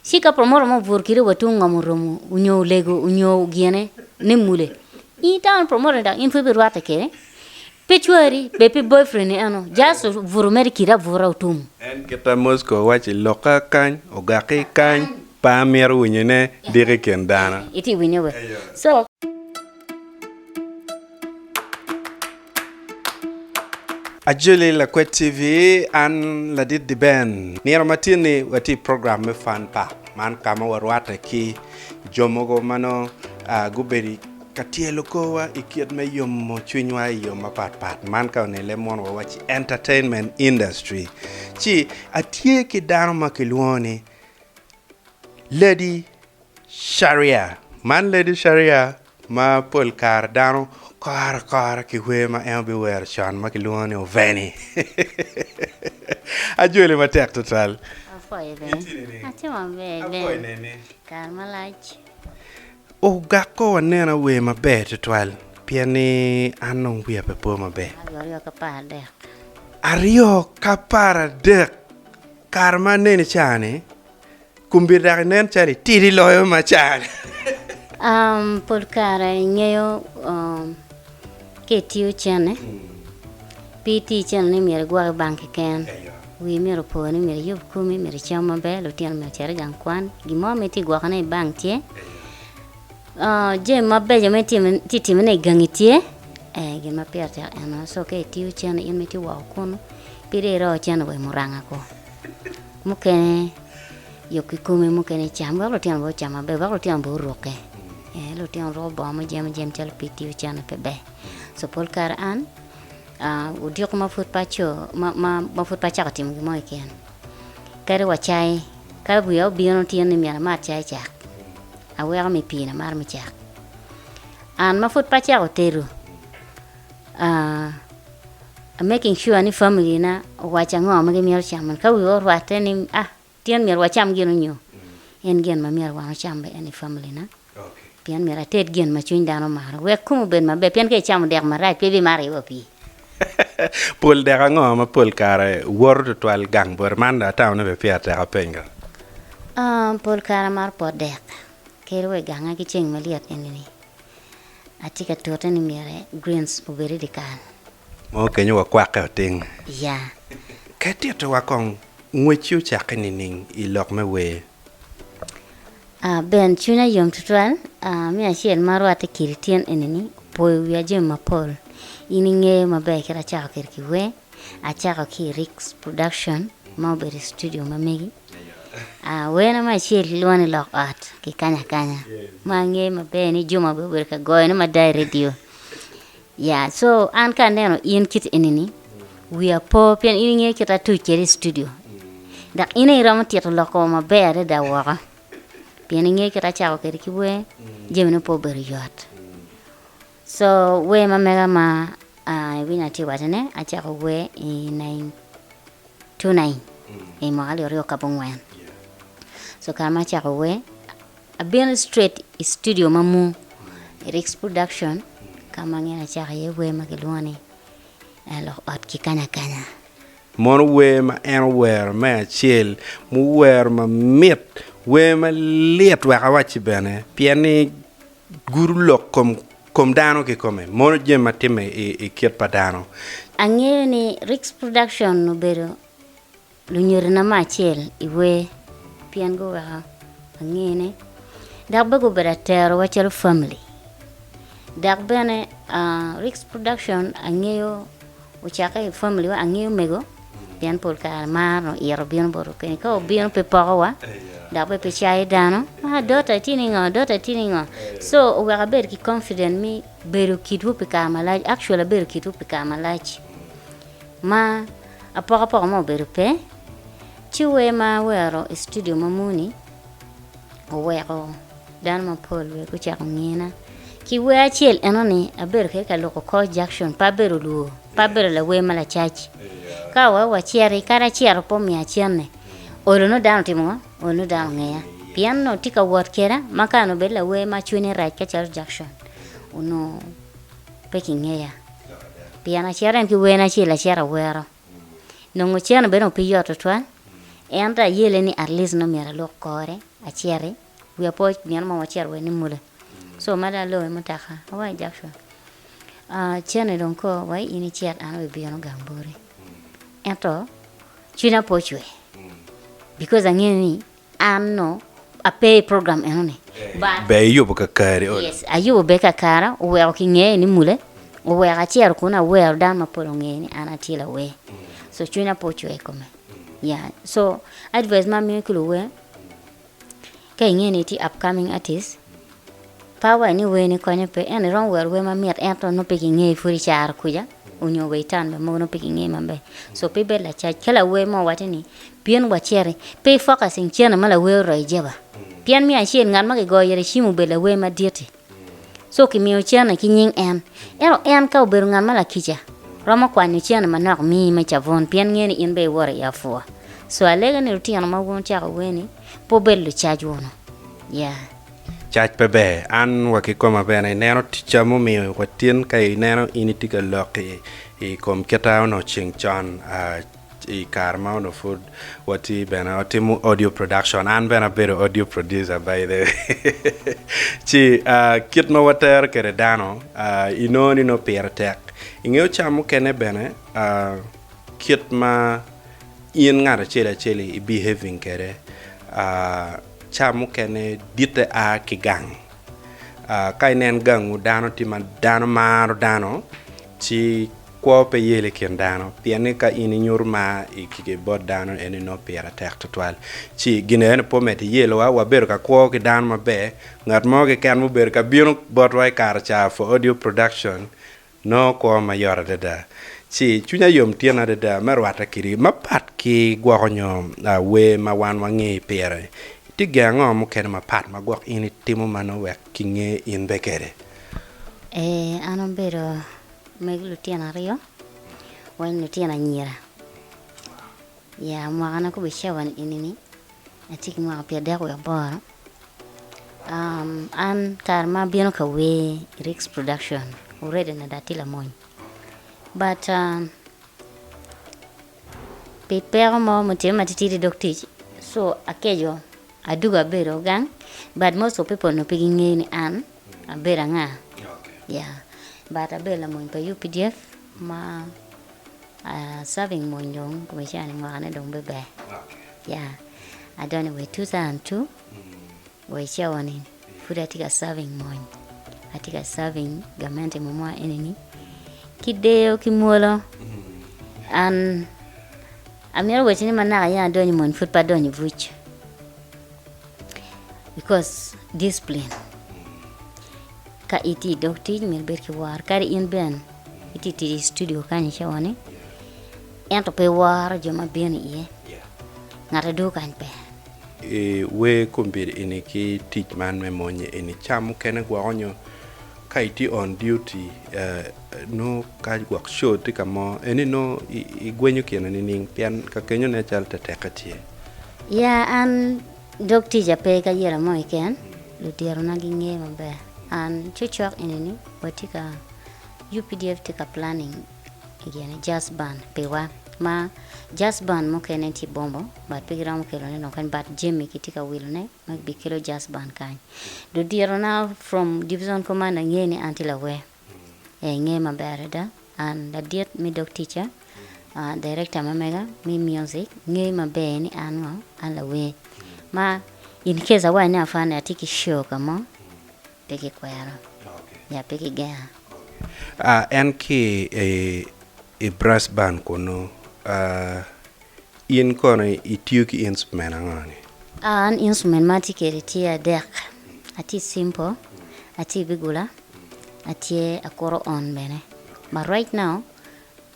Ci ka promoter mo obuto kidi wa tung ngom oromo onyo olego onyo gine ne mule, in itamo ni promoter ni dok in pud ibirwatte kede? Pe cwari, bed pi boyfriend ni eno, just obuto mere kidi abuta otum. En kita Moscow owaci lokka kany ogaki kany pe amito winyo ne diki i kin dano. Itye winyo we? So. Ajoli Lakwed TV, an ladit D'Ben. Nino ma tye-ni watye i program me Fun Park, man ka ma warwatte ki jo mogo ma nongo gubedo ka tyelo korwa i kit me yomo cwinywa i yo mapat pat. Man ka onongo i leb munu wawaci entertainment industry. Ci atye ki dano ma kilwongo ni Lady Sharia. Man Lady Sharia ma pol kare dano koro akora ki wer ma en obiwero con ma kilwongo ni Oveni. Ajoli matek tutwal. Apwoyo bene. Itye nining? Atye maber Apwoyo Ben. neni. Kare malac. Ogakko wanena wer maber tutwal pien ni an dong wiya pe po maber. Aryo ki 13. Aryo ki 13 kare ma aneni ca-ni Kombeddi dok inen calo itidi loyo ma ca-ni. Pol kare ingeyo ka itiyo cene, pe iti cene ni myero igwok i bank keken. Wii myero opo ni myero iyub komi, myero icam maber, lutino myero ocit i gang kwan, gin mo ma itye ka gwokone i bank tye, jami mabeco ma itye ka timone i gangi tye, gin ma pire tek eno. Co ka itiyo cene in ma itye woko kunu, pe dong iro cene wa i muranga ko. Mukene yub ki kome mukene cam wek lutino bene ocam maber wek lutino bene orukke ee lutino ruko bongo mujemo jemo calo pii tiyo cene pe ber co pol kare an odiko ma pud pe aco ma pud pe acako timo gin mo keken kadi wa cai ka wiya obino tye ni myero amat cai cak aweko me pii ni amato me cak an ma pud pe acako tedo. Making sure ni family na owaco ango ma gimito camo ka wiwa orwatte ni ah tyen myero wacam gin onyo en gin ma myero wan wacam bene en i family na pien myero ated gin ma cwiny dano omaro wek kome obed maber pien ka icamo dek marac pe ibimaro iye wa pii. Pol dek ango ma pol kare woto tutwal gang boti man dong atamo ni bene pire tek apeny ka. Pol kare amaro pot dek kadi wa i ganga ki ceng malyet eni ni. Atye ka tute ni myero greens obed i dyekal. Mo kenyo wakwakke oting. Ya. Ka ititowa kong, ngwecci ocakke nining i lok me wer? Ah, Ben, cwinya yom tutwal. Ah, me acel ma arwatte kedi tyen eni-ni opoyo wiya jami mapol. In ingeyo maber kit acako kwede ki wer. Acako ki i Ricks Production ma obedo i studio ma megi. Werna me acel kilwongo ni Lok Ot ki Kanya Akanya ma angeyo maber ni Juma bene obedo ka goyone mada i redio. Ya so an ka aneno in kit eni-ni wiya po pien in ingeyo kit atuc kwede i studio dok in aye iromo tito lok koma maber adada woko pien ingeyo kit acako kwede ki wer jamine pe obedo yot. So wer ma mega ma iwinyo atye wacone acako wer i 929 i mwaka alip aryo kabongwen. So kare ma acako wer abino straight i studio ma mu i Ricks Production ka ma nyen acako iye wer ma kilwongo ni Lok ot ki kanya akanya. Mono wer ma en owero me acel muwero mamit wer malit wek awacci bene pien ni Gudo lok kom kom dano kikome. Mono jami ma timme i kit pa dano. Angeyo ni Ricks Production obedo lunyodona me acel i wer pien guweko angene dok bene gubedo aterowa calo family dok bene Ricks Production angeyo Ocakke i family wa angeyo mego pien pol kare mar nongo ito bino bot okene ka obino pe poko wa dok bene pe cayo dano ah daughter itye ningo daughter itye ningo so oweko abed ki confident me bedo kitwu pi kare malac actually abedo kitwu pi kare malac ma apokapoka mo obedo pe ci wer ma awero i studio ma muni oweko Dano mapol bene gucako ngina. Ki wer acel enoni, abedo kede ka luko kor Jackson, pe abedo lwor, pe abedo lawer ma lacac. Ka wa waciti, kadi acito pe omiya cente, olo nongo dano otimo ngo? Olo nongo dano ongeya. Pien onongo tye ka wot keda, ma ka onongo obed lawer ma cwinye rac ka calo Jackson, onongo pe kingeya. Pien acito en ki werna acel acito awero. Nongo cente bene onongo pe yot tutwal. Ento ayele ni at least nongo myero aluk kore aciti, wiya pe nino mo wacito wa i Nimule. So ma dong alongo i mutoka awa i junction, cene dong ko wa in icit an abibino gang boti. Ento cwinya pe ocwer because angeyo ni An no ape i program eno ni but. Ber iyubo kakari olo. Yes ayubo bene kakara oweko ki ngeye ni mule oweko acito kunu awero dano mapol ongeye ni an atye lawer so cwinya pe ocwer i kome yeah so advice ma amiyo ki luwer ka inge ni itye upcoming artist pe awaco ni wer ni konyo pe ento iromo wero wer mamit ento nongo pe kingeyi pud i caro kuca onyo wa i town bene mogo nongo pe kingeyi maber so pe ibed lacac ka lawer mo owaci ni Pien waciti, pe i focusing cene ma lawer oroyo ijeba. Pien me acel ngat ma kigoyo ire cim obedo lawer madit-ti. So kimiyo cene ki nying en. Ento en ka obedo ngat ma lakica, romo kwanyo cene manok miyi me cabun pien ngeyo ni in bene iwoto i apua. So alega ni lutino ma wun wucako wer-ni pe wubed lucac wunu. Yeah. Cac pe ber. An wa kikoma bene ineno ticca mumiyo wa tin ka ineno in itye ka lok i kom kita onongo ceng con I kare ma onongo pud watye bene watimo audio production, an bene abedo audio producer by the way ci kit ma watero kwede dano inongo ni nongo pire tek. Ingeyo ca mukene bene kit ma in ngat acel acel i behaving kwede ca mukene ditte a ki gang. Ka inen gangwu dano tye ma dano maro dano ci Kwo pe yel i kin dano, pien ni ka in inyuto mar i bot dano eni nongo pire tek tutwal. Ci gin eni pe omedo yelowa, wabedo ka kwo ki dano maber, ngat mo keken mubedo ka bino botwa i kare ca for audio production nongo kwo mayot adada. Ci cwinya yom tyen adada me rwatte kidi mapat ki gwoko nyo wer ma wan wange pire. Tye gin ango mukene mapat ma gwok in itimo ma nongo wek kinge in be kede? Ee, an abedo Megi lutino aryo, weng lutino anyira. Ya mwakana kobbe cawa eni-ni atye ki mwaka pyerdek wiye aboro. An kare ma abino ka wer i Rick's Production already onongo dong atye lamony but pi peko mo mutimme matitidi i dog tic so akeco adwogo abedo gang but most of people onongo pe gingeyo ni an Abedo anga? Yeah. But abedo lamony pa UPDF ma serving mony dong kome ca ni mwaka ne dong be ber. Yeah. Adonyo wa i 2002 wa i cawa ni pud atye ka serving mony. Atye ka serving gamente mumwa eni ni ki deyo ki mwolo. An amito waci ni ma naka ya adonyo i mony pud pe adonyo i buc. Because discipline ka itye i dog tic myero ibed ki woro kadi in bene itye tic i studio kany i cawa ni ento pe iworo jo ma bino iye ngat adwogo kany pe. I wer kombeddi eni ki tic man me mony eni ca mukene gwoko nyo ka itye on duty nongo ka gwok show tye ka mo eni nongo igwenyo kine nining pien ka kenyo nen calo tetekke tye. Ya an dog tica pe ki ayela mo keken, lutirona gingeyo maber. An cokcok eni-ni watye ka UPDF tye ka planning gine jazz band piwa ma jazz band mukene tye bombo but pe giromo kelone dong kany but jami kitye ka wilone ma bikelo jazz band kany. Lutirona from division commander ngeyo ni an tye lawer. Ee ngeyo maber adada. An ladit me dog ticca, director ma mega me music ngeyo maber ni an ngo, an lawer. Ma in case awaco ni afande atye ki show ka mo, pe kikwero, ya pe kigenga. En ki i brass band kunu, In kono itiyo ki instrument ango ni? An instrument ma atye kwede tye adek, atye simple, atye bigula, atye akuro on bene but right now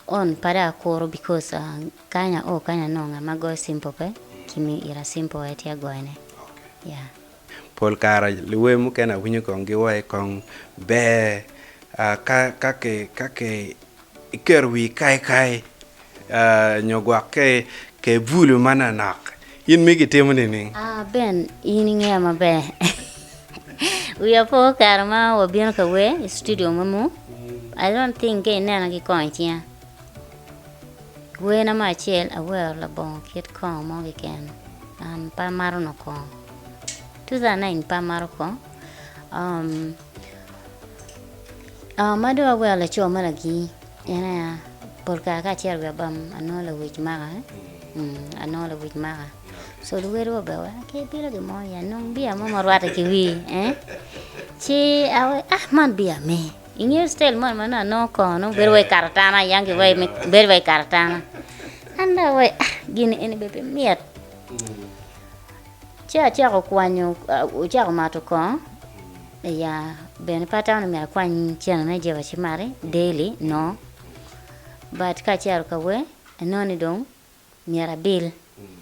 on pe dong akuro because kany ao kany anongo ngat ma goyo simple pe kimiyo ira simple aye atye agoyone yeah. Pol kare luwer mukene awinyo kong giwaco kong ber ka ka iketo wii kaikai nyo gwok ke bulu manonok in migi itimo nining? Ben, in ingeya maber. Wiya po kare ma wabino ka wer i studio me mu, I don't think ka inena ki kongo i cinga. Werna me acel awero labongo kit kongo mo keken. An pe amato nongo kongo. 2009 pe amato kongo. Um, uh, ma dong awero laco ma lagii en aye pol kare ka acito i wi abam anongo lawic maka, mm, anongo lawic maka. So luwedwa bene wek ki bilo gin mo ya nong biya mo ma rwatte ki wii eh ci awe ah man biya me ingeyo style moni ma nongo anongo kongo nongo bedo wai karatana yang ki wai bedo wai karatana an dong awaci ah gini eni bene pe mit ci acako kwanyo ocako mato kongo iya bene pe atamo ni myero akwany cene me jeba ci mati daily no but ka acito ka wer anongo ni dong Myero abil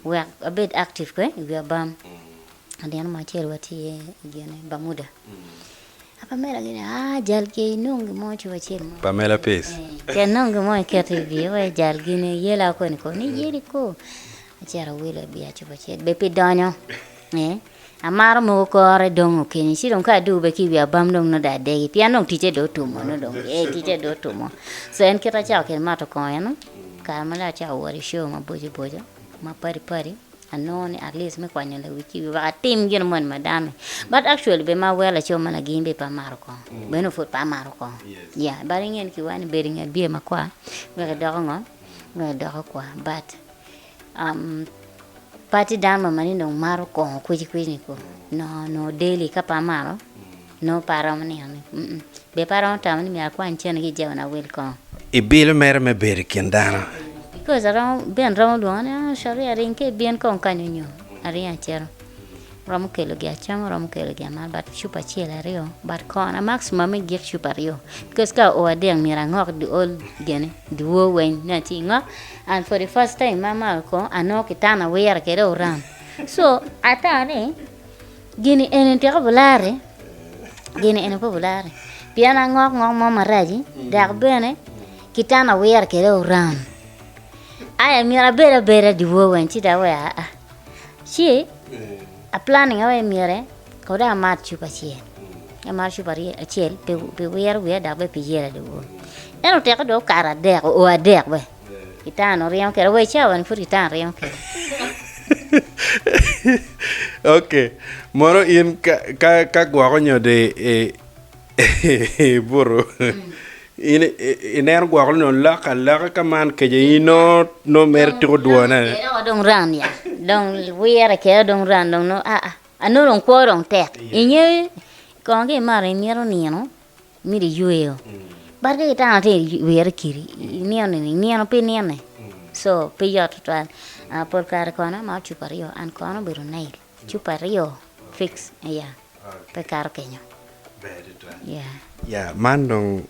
wek abed active kwe i wi abam. Nino mo acel watye iye i gine Bermuda. A Pamela gini aa jal ki inong gin mo cupa acel mo. Pamela Peace. Ce inong gin mo iketo i wiye wai jal gini yela koni ko ni yeli ko. Acito awilo biya cupa acel be pi donyo. Eh amaro mogo kore dong okenyo ci dong ka adugo be ki i wi abam dong nongo dong adegi pien dong ticce dong otumo nongo dong eh ticce dong otumo. So en kit acako kede mato kongo eno. Kare ma dong acako wot i show maboco boco ma padi padi anongo ni at least me kwanyo lawic ki i wiya wek atim gin moni ma dano but actually bene ma awero laco ma lagin bene pe amato kongo bene onongo pud pe amato kongo yeah but inge ni kiwaco ni bedo i nget beer makwar wek idoko ngo wek idoko kwar but Pati dano ma ni dong mato kongo kwici kwici ni ko no nongo daily ka pe amato nongo pe aromo nino ni be pe aromo tamo ni myero akwany cene ki i jebona awil kongo. Ibilo mere me bedo i kin dano. Because aromo Ben romo lwonga ni ah Sharia ring ka ibin kong kany onyo aringo acito. Romo kelo gi acama romo kelo gi amata but cupa acel aryo but kona maximum me gik cupa aryo because ka oo adek myero angok the whole gine dyewor weng ni atye ingok and for the first time ma amako kongo anongo kitana wire kede oram so ata ni gini eni tika bulare gini eni pe bulare pien angok ngok mo maraci dok bene kitana wire kede oram aya myero abed abeda dyewor weng ci dong aweyo aa. Ci a planning aye myere kong dong amat cupa acel, amato cupa acel pi wiro wiya dok bene pi yelo dyewor. Ento teke dong okato adek oo adek bene kitana oringo kwede wa i cawa ni pud kitana ringo kwede. Ok mono in ka gwok onyo dong ibuto in ineno gwok onongo lok aloka ka man kece in nongo mere tuko dwone. Kede dong ran ya dong wire kede dong ran dong nongo aa anongo dong kwo dong tek inge kong ka imato imito nino mito iyweyo but ka kitano tye wire kidi inino nini nino pe nine so pe yot tutwal pol kare kono amato cupa aryo and kono obedo nail cupa aryo fix ya pe kato kenyo. Ya, man dong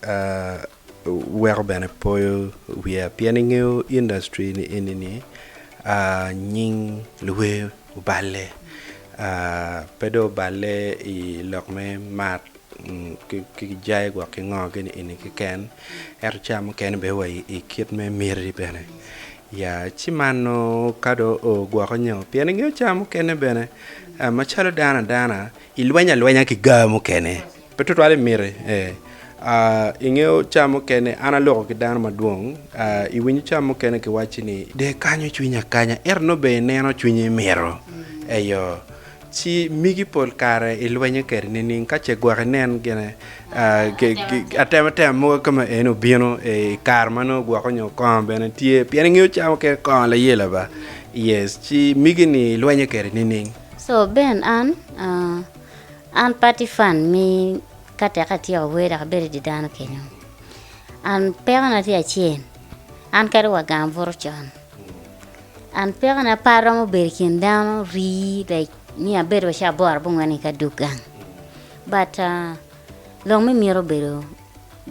weko bene poyo wiya pien ingeyo industry ni eni ni nying luwer oballe pe dong oballe i lok me mat ki jai gwok ki ngo gini eni keken ento ca mukene bene wa i kit me miti bene ya ci man nongo ka dong ogwoko nyo pien ingeyo ca mukene bene macalo dano adana Ilweny alwenya ki gar mukene, pe tutwal imiti. Ee, ingeyo ca mukene an aloko ki dano madwong, iwinyo ca mukene kiwacci ni de kanyo cwinyi akanya ento nongo bene ineno cwinyi mito. Eyo, ci migi pol kare ilwenyo kwede nining ka ce gwok inen gine atematema mogo kama en obino i kare ma nongo gwoko nyo kongo bene tye pien ingeyo ca mukene kongo layela ba yes ci migi ni ilwenyo kwede nining? So Ben an an party fan me ka tek atyeko wer dok abedo i dye dano kenyo an pekona tye acel an kadi wa gang abuto con an pekona pe aromo bedo i kin dano rii like ni abedo wa ca aboro abongwen ka adug gang but lok me myero obedo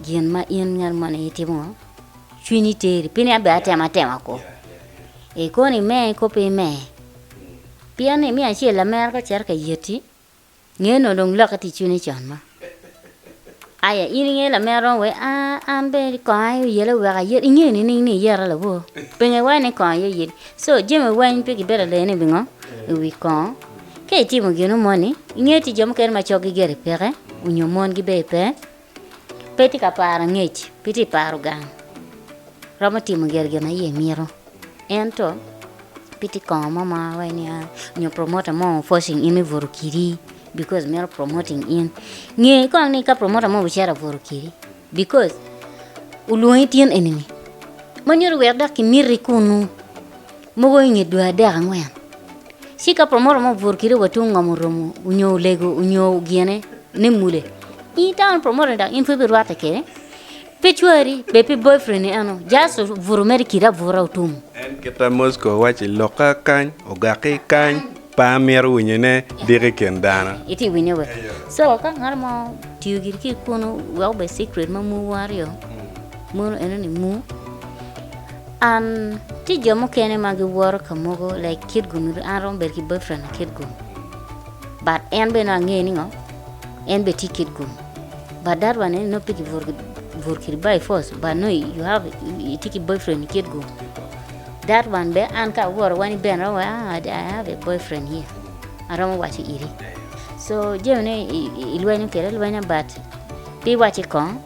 gin ma in ngat moni itimo ngo cwinyi teri pi ni an bene atemo atema ko i koni ime ko pe ime. Pien ni me acel lamera ka ocito ka yeti, nge nongo dong lokke tye i cwinye con ma. Aya in inge lamera romo wai aa an bene kongo aye oyela oweko ayet, inge nining ni iyeta lawor? Pingo iwaco ni kongo aye oyeli? So jami weng pe kibedo ka leyone i wi ngo? I wi kongo. Ka itimo gino moni, inge tye jo mukene ma coggi gire peke onyo mongi bene pe, pe tye ka paro angec, pe tye ka paro gang, romo timo gire gin ma iye mito. Ento pe tye kongo mo ma awaci ni nyo promoter mo forcing in me buto kidi because mito promoting in. Nge kong ni ka promoter mo obicito abuto kidi because olwongi tin eni-ni ma nyuto wek dok kimiti kunu mogo inge dwe adek angwen ci ka promoter mo obuto kidi wa tung ngom oromo nyo olego nyo gine ne mule in itamo ni promoter ni dok in pud ibirwatte kwede? Pe cwari, bed pi boyfriend ni eno, just obuto mere kidi abuta otum. En kita Moscow owaci lokka kany ogaki kany pe amito winyo ne diki i kin dano. Itye winyo we. So ka ngat mo tiyo giri ki kunu wek obed secret ma mu aryo mono eno ni mu an tye jo mukene ma giwoto ka mogo like kit gum an aromo bedo ki boyfriend na kit gum but en bene ange ni ngo en bene tye kit gum. But that one no pe kibuto kedi by force but no you have itye ki boyfriend ikit gum that one bene an ka awoto wan bene aromo waco ah I have a boyfriend here aromo waco iri so jami ne ilwenyo kede alwenya but pe iwaco kong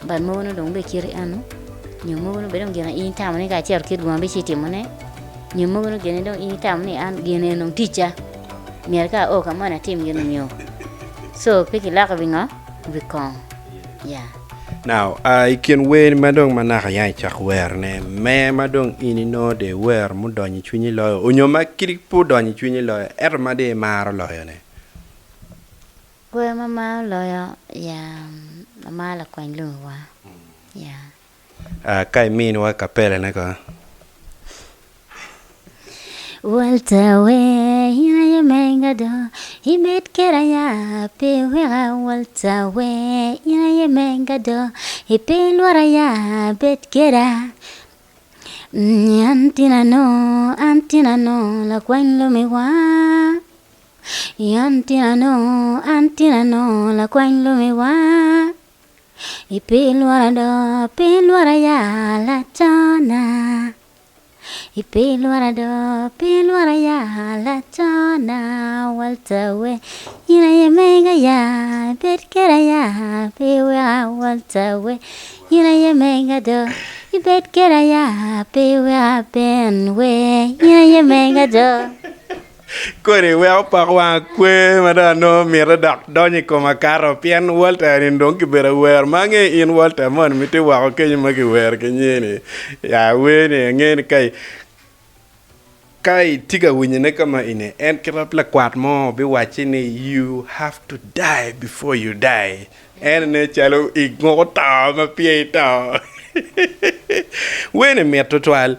but mogo nongo dong bene kiti eno nyo mogo nongo bene dong gin in itamo ni ka acito kit gum abici timo ne nyo mogo nongo gin dong in itamo ni an gin eni dong ticca myero ka ao ka moni atim gin nyo So pe kiloko wi ngo? Wi kongo. Yeah. Now, uh, i kin wer ma dong ma naka ya icako werone, me ma dong in inongo dong iwero mudonyo i cwinyi loyo, onyo ma kadi pe odonyo i cwinyi loyo, ento ma dong imaro loyone? Wer ma amaro loyo, yeah, amaro Lakwany Lum i Wanga. Yeah. Ka iminiwa kapelane kono. Walter we in aye menga do ibed keda ya pe iweka Walter we in aye menga do ipe ilwora ya bed keda An tina no an tina no lakwany lumiwa An tina no an tina no lakwany lumiwa I pi lwora do, pi lwora ya lacona. I pi lwora do, pi lwora ya lacona. Walter we, in aye mega ya, ibed keda ya, pe iweka Walter we, in aye mega do, ibed keda ya, pe iweka Ben we, in aye mega do. Kodi weko pok wanga kwe ma dong anongo mite dok donyo i koma kato pien Walter eni dong kibedo awero ma ange in Walter moni miti woko kenyo ma kiwero ki nyini ya wer ni ange ni ka ka itye ka winyone ka ma eni en kit lakwat mo biwacci ni you have to die before you die en nen calo inguko to ma peya ito wer ni mit tutwal.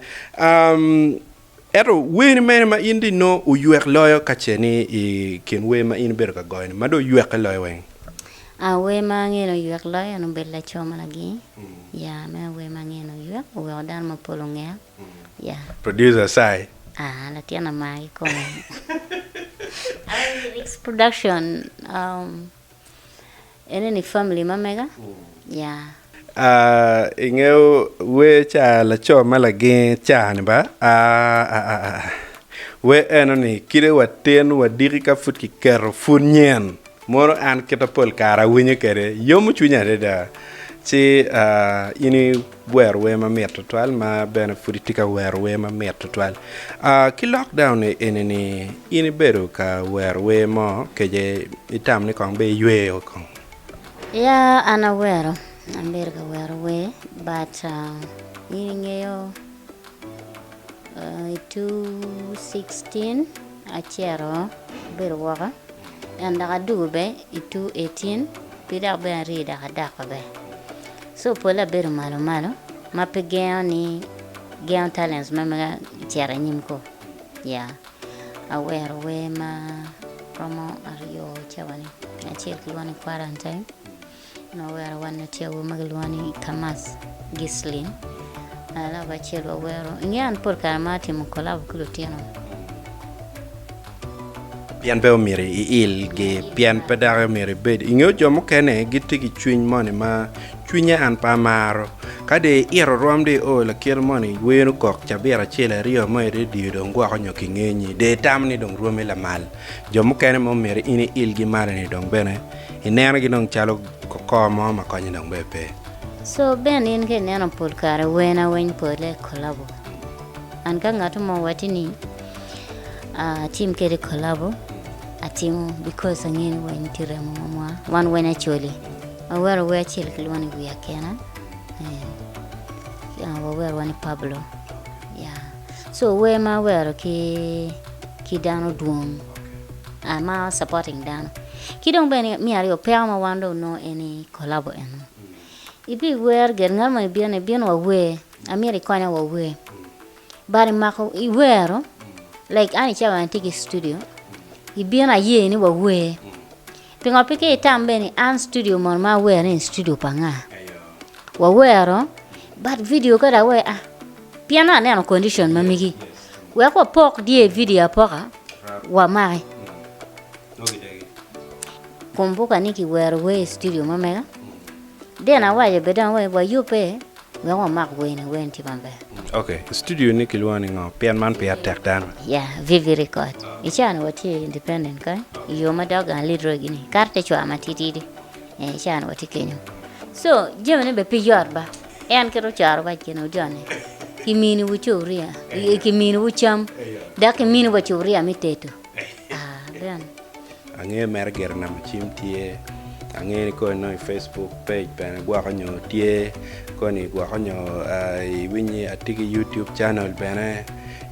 Ento wer mene ma in dong inongo oywek loyo ka ce ni i kin wer ma in ibedo ka goyo-ni ma dong oywekke loyo weng? A Wer ma angeyo ni oywek loyo en obedo Laco ma Laging. Ya, meno wer ma angeyo ni oywek oweko dano mapol ongeya. Ya. Producer Sai. Aa, latin amar kikome. Aye Rick's Production, um, Ene ni family ma mega ya. Aa ingeyo wer ca laco ma laging ca ni ba aa wer eno ni kite wa tin wa diki ka pud kiketo pud nyen mono an kita pol kare awinyo kwede yomo cwinya adada ci in iwero wer mamit tutwal ma bene pud itye ka wero wer mamit tutwal ki lockdown eni ni in ibedo ka wero wer mo kece itamo ni kong bene iyweyo kong? Ya an awero, abedo ka wero wer but in ingeyo i 2016 acito abedo woko and dok adwogo bene i 2018 pe dok bene ari dok adoko bene. So pole abedo malo malo ma pe gengo ni gengo talents ma mega cito anyim ko ya awero wer ma romo aryo cawa ni acel kilwongo ni quarantine nongo awero wan tye awobi ma kilwongo ni Kamas Gislin alaf acel wawero inge an pol kare ma atimo collabo ki lutino. Pien pe omyero iilgi, pien pe dok omyero ibed. Ingeyo jo mukene gitye ki cwiny moni ma cwinye an pe amaro. Ka dong iito rwom dong io lakite moni weno kok cabit acel aryo mo i redio dong gwoko nyo kingenyi dong itamo ni dong rwomi lamal. Jo mukene ma omyero in iilgi malo-ni dong bene inenogi dong calo kokor mo ma konye dong bene pe. So Ben in ka ineno pol kare wena weny pole collabo. An ka ngat mo owacci ni atim kede collabo atimo because angeyo ni weng tye remo mamwa wan weng acholi wawero wer acel kilwongo ni wiya kena wawero wa ni Pablo yeah so wer ma awero ki ki dano dwong ma supporting dano ki dong bene me aryo peko ma wan dong onongo en ni collabo eno ibiwer gire ngat mo ibino ibino wawer Amyero ikonya wa wer but imako iwero like an icawa ni atye ki studio ibino aye ni wa wer pingo pe ki itam bene ni an studio mono ma awero ni studio pa nga wa wero but video ka dong awer ah pien nongo aneno condition ma megi wek wa pok dye video apoka wa maki kumbuka ni ki wero wer i studio ma mega Then awaco bene dong awaco wayubbe wek wamak wer-ni, wer-ni tye maber. Ok, studio ni kilwongo ni ngo? Pien man pire tek dano. Yeah, VV Record. I cawa-ni watye independent kany, i yo ma dok gang lead road gini, kato te cwar matitidi. Eh, i cawa-ni watye kenyo. So, jamine bene pe yot ba. En kit ocoro wac gin ojone. Kiminiwu cupuria, kiminiwu cam, dok kiminiwu wa cupuria me tedo. Ah, Ben. Angeyo mere gire namba cim tye, angeyo ni koni nongo i Facebook page bene gwoko nyo tye, koni gwoko nyo iwinyo atye ki YouTube channel bene,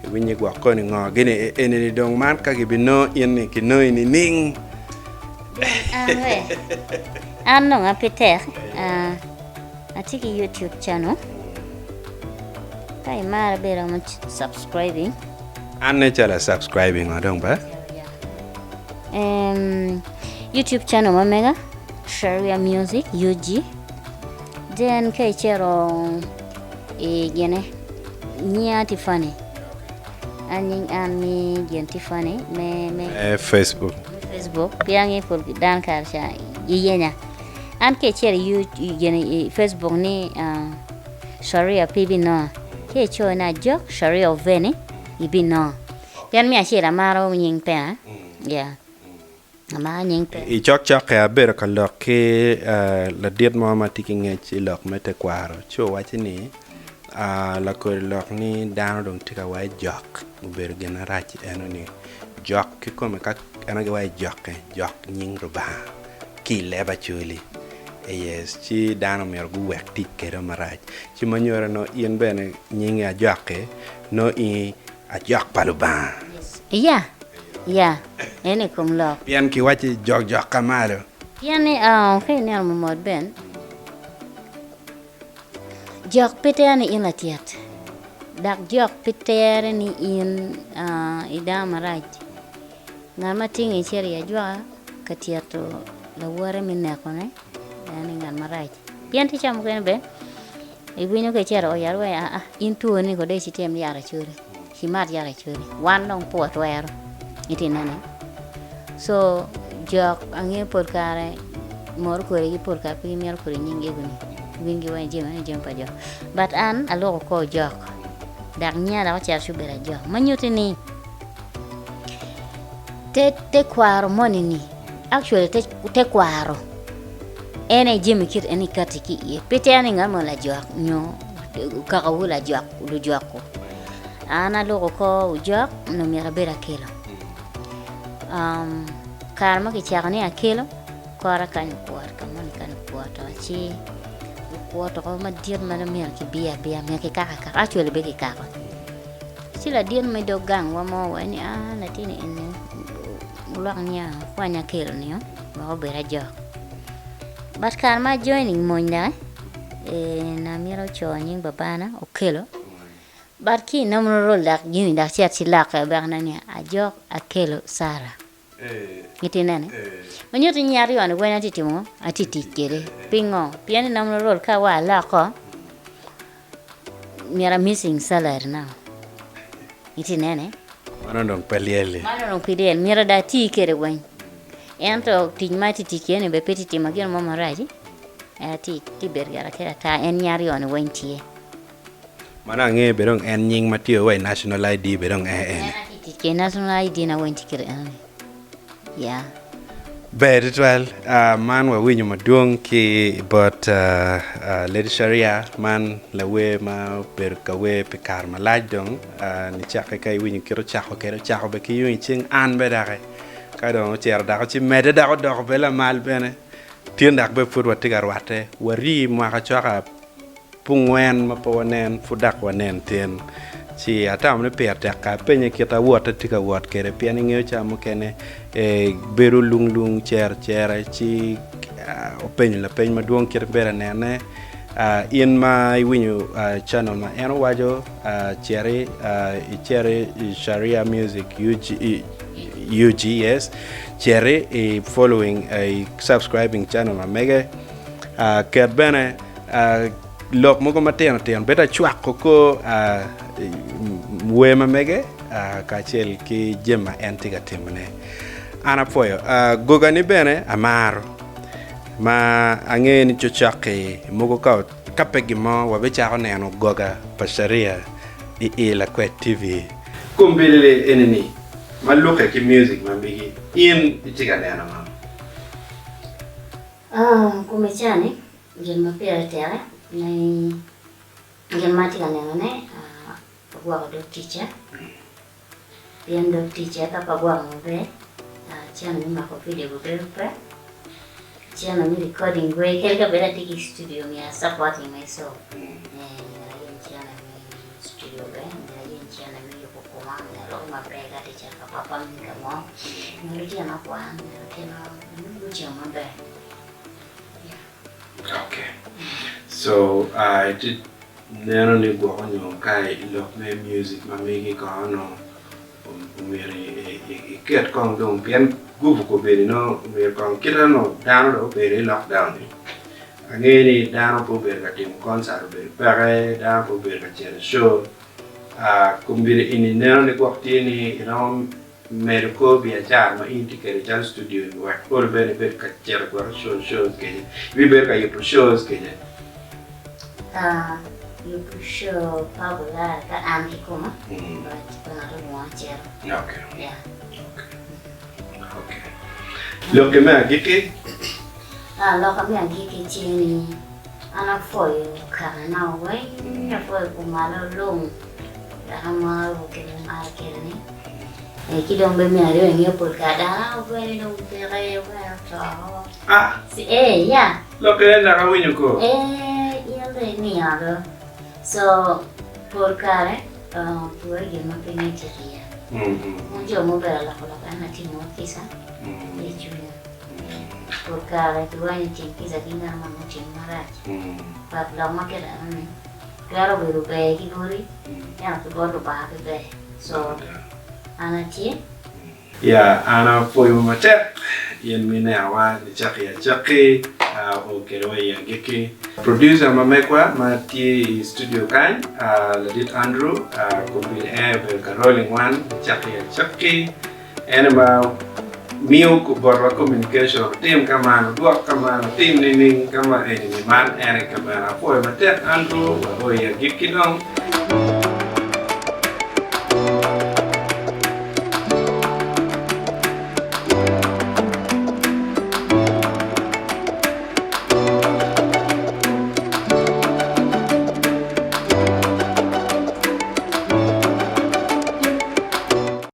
iwinyo gwok koni ngo gini eni ni dong man ka gibinongo in ni kinongi nining? An we, an dong ape tek, atye ki YouTube channel, ka imara bene iromo subscribing. An nen calo a subscribing o dong ba? Um, YouTube channel ma mega Sharia Music UG. Then ka icito i gine nyinga Tiffany. An nying an ni gin Tiffany me me eh, Facebook. Me Facebook. Pien ange pol dan kare ca giyenya. An ka icito i gine i Facebook ni uh, Sharia pe ibinonga. Ka icoyo ni ajok Sharia Oveni ibinonga. Pien me acel amaro nying pena. Yeah. Amaro nying pena. I cokcokke abedo ka lok ki ladit mo ma tye ki ngec i lok me tekwaro ci owacci ni lakodi lok ni dano dong tye ka waco jok obedo gin marac eno ni jok kikome ka en aye giwaco jokke jok nying Rubanga ki i leb Acholi yes ci dano myero guwek tic kwede marac ci ma nyuto nongo in bene nyingi ajok-ki nongo in Ajok pa Lubanga. Ya, ya, en i kom lok. Pien kiwacci jok jokka malo. Pien ni, ka ineno momot ben, jok pe tere ni in latyet, dok jok pe tere ni in i dano marac. Ngat ma tingi icito i ajwaka ka tyeto lawote me nekone, en ni ngat marac. Pien tye ca mukene bene iwinyo ka icito i ot yat iwaco ni aa in two ni kong dong icitim yat acoli cimat yat acoli wan dong pe watwero iti nene so jok angeyo pol kare moro kodi pol kare pe gimito kodi nying ego ni wingi weng jami eni jami pa jok but an aloko kor jok dok nyinga dok ocito ci obedo ajok ma nyutti ni te tekwaro moni ni actually tekwaro En aye jami kit eni kati ki iye. Pe tere ni ngat mo lajok nyo kakawu lajok lujok-ku. An aluko kor ojok onongo myero abed akelo. Um, kare ma kicako ni akelo, kora kany okwot, ka moni kany okwot ci okwot oko madit ma dong myero kibiye abiya, myero kikak akaka, actually be kikako. Ci ladit me dog gangwa mo owaco ni, ah, latin eni Wulok nia kwany akelo nio wek obed ajok. But kare ma ajoining mony doki, eh, na mito co nying babana okelo. But ki i nominal roll dok gini dok cet ci lokke obeko na ni ajok akelo Sarah. Iti nene? Ma nyuto ni nying aryo ni weng atye timo ngo? Atye tic kwede. Pingo? Pien i nominal roll ka wa aloko, myero a missing salary now. Iti nene? Mano dong pe lyel-li. Mano dong pe lyel. Myero dong ati kwede weng. Ento tic ma atye tic kwede-ni bene pe tye timo gin mo marac. Atye bedo gire aketa ata en nying aryo-ni weng tye. Mano ange bene dong en nying ma tye wa i national ID bene dong en ene. En atye tic kwede national ID na weng tye kite enoni. Yeah. Ber tutwal. Man wawinyo madwong ki bot Lady Sharia man lawer ma obedo ka wer pi kare malac dong nicakke ka iwinyo kit ocako kwede ocako bene ki yung icing an bene doki ka dong ocito dok ci medde dok odoko bene lamal bene tin dok bene pud watye ka rwatte warii mwaka cok Pungwen ma pe wanen pud dok wanen tin. Ci atamo ni pire tek ka apenye kit awotte tye ka wot kwede pien ingeyo ca mukene bedo lung lung cero acera ci openyo lapeny madwong kit ma bedo anene. In ma iwinyo channel ma en owaco cit icit i Sharia Music UG yes cit i following i subscribing channel ma mege ket bene Lok mogo matino tino bedo acwako kor wer ma mege kacel ki jami ma en tye ka timone. An apwoyo gogani bene amaro ma angeyo ni cokcok-ki mogo ka pe gin mo wabicako neno goga pa Sharia i i Lakwed TV. Kombeddi eni-ni ma lukke ki music ma megi in itye ka neno ngo? Kome cani gin ma pire tek ni gin ma atye ka neno ne agwoko dog ticca pien dog ticca ka pe agwoko maber cene me mako vidio bene bedo pe cene me recording wer kadi ka bed atye ki studio myero a supporting myself myero ayeny cene me studio bene myero ayeny cene me yubo koma myero aloki maber ka atye ka cito ka performing ka mo nyo lutino kwan nyo lutino Gucimo maber. Okay. So, uh, itye neno ni gwoko nyo ka i lok me music ma megi kono no omyero iket kong dong pien gubu kobedi no omyero kong kite no dano dong obedo i lockdown ni angeyo ni dano pe obedo ka timo concert obedo peke dano pe obedo ka cito i show uh, kombeddi eni neno ni gwok tye ni iromo Medo kor biacara ma in itye kwede calo studio ni wek olo bene ibed ka cito gwoko show shows kenyo. Ibibedo ka yubo shows kenyo. Ah, yubo show pa Bulaya ka an kikoma, but ka ngat olwonga acito. Okay. Yeah. Okay. Okay. Lokki me agikki? Ah, lokka me agikki tye ni an apwoyo kakana weng, apwoyo kumalo lung dok amaro kit ma amaro kwede ni. Ki dong bene me aryo ingeyo pol kare dano obene dong peke obene oto Ah! Eh ya. Lok ene dok awinyo ko. Eh in dong imiyo do. So pol kare pwore gin ma pe ngecce iye. Wun jo mubedo aloko lok en atimo kica i cwinya. Pol kare kiwaco ni tim kica ki ngat ma nongo otimo marac. But lok ma kite enoni twero bedo ber ki boti ento ki bot Lubanga pe ber. So an atye. Ya, an apwoyo matek in ma inenowa nicako i acakki o kwede wa i agikki. Producer ma megwa ma tye i studio kany, ladit Andrew, kombeddi en aye obedo ka rolling wan nicako i acakki. En aye ma miyo botwa communication, otim ka man, odwok ka man, otim nining ka ma eni-ni. Man en aye ka meno. Apwoyo matek Andrew, wa o i agikki dong.